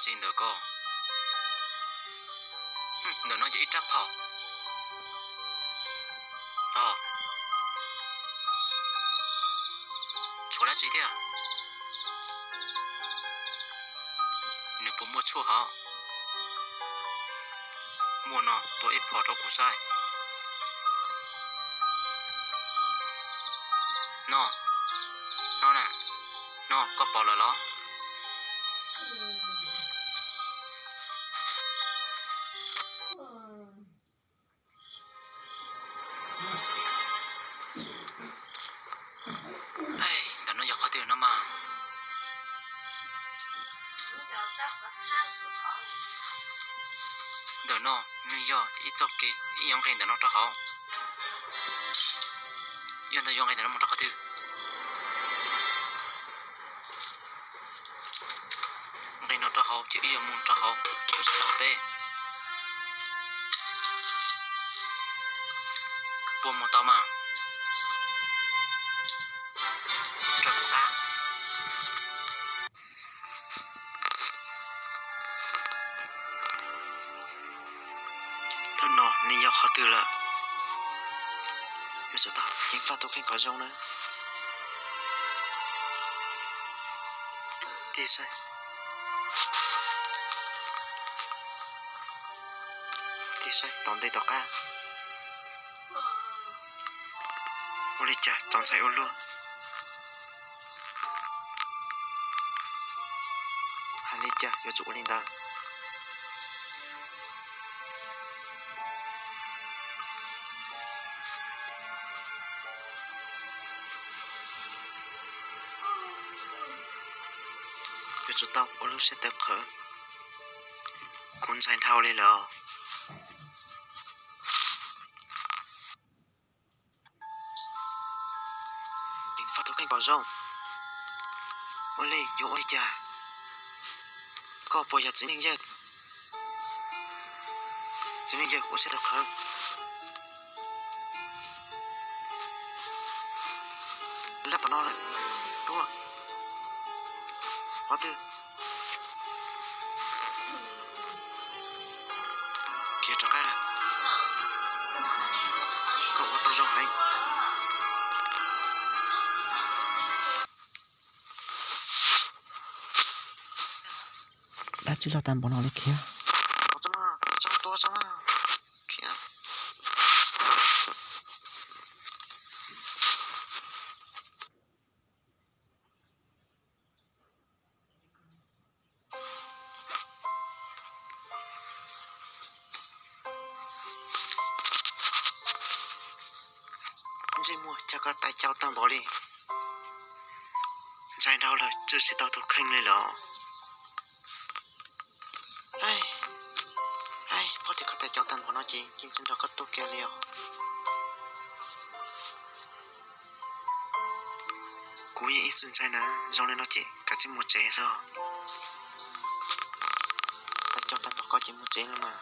txiv ntawd ko. Ntawm no yog ib rab phom. Tog, tshuav dab tsi thiab? Nws puas muaj tshuaj hov? Muaj no, tua ib phom rau kuv saib. No, no na, no koj pom lawm los? Ntawm no yog qhov twg no mas? Ntawm no nws yog ib txoj kev, ib yuav nqis ntawm no rau hauv. Yog ntawd yuav nqis ntawm no mus rau qhov twg? Nqis no rau hauv ces ib yuav mus rau hauv, mus txog rau hauv teb. Puas mus tau mas? Rau kuv qab. Thawj no nws yog qhov twg lawm? Yuav tsum tau ceev faj tus kheej kom zoo na. Tig saib, tig saib tom ntej tom qab. Ua li cas txaus ntshai ua luaj? Hais li cas yuav tsum ua li ntawd? Yuav tsum tau ua lub siab tawv qhawv. Kuv ntshai dhau li lawm. Ceev faj tus kheej kom zoo. Ua li yuav ua li cas? Koj puas yog txiv neej yawg? Txiv neej yawg ua siab tawv qhawv. Laj tom no lawm. Tuaj. Qhov twg? Khiav rov qab lawm. Koj ua tau zoo heev. Dab tsi loj tag npaum no li khiav? Khiav. Ntsej muag cas koj tais cau tag npaum li. Ntshai dhau lawm, tswj tsis tau tus kheej li los. Ai, ai, pog tias koj tais cau tag npaum no ces yeej tsis nrog koj tuaj kiag li os. Kuv yeej ib txwm ntshai na, zoo li no ces kav tsij mus tsev xwb. Tais cau tag npaum ko ces mus tsev los mas.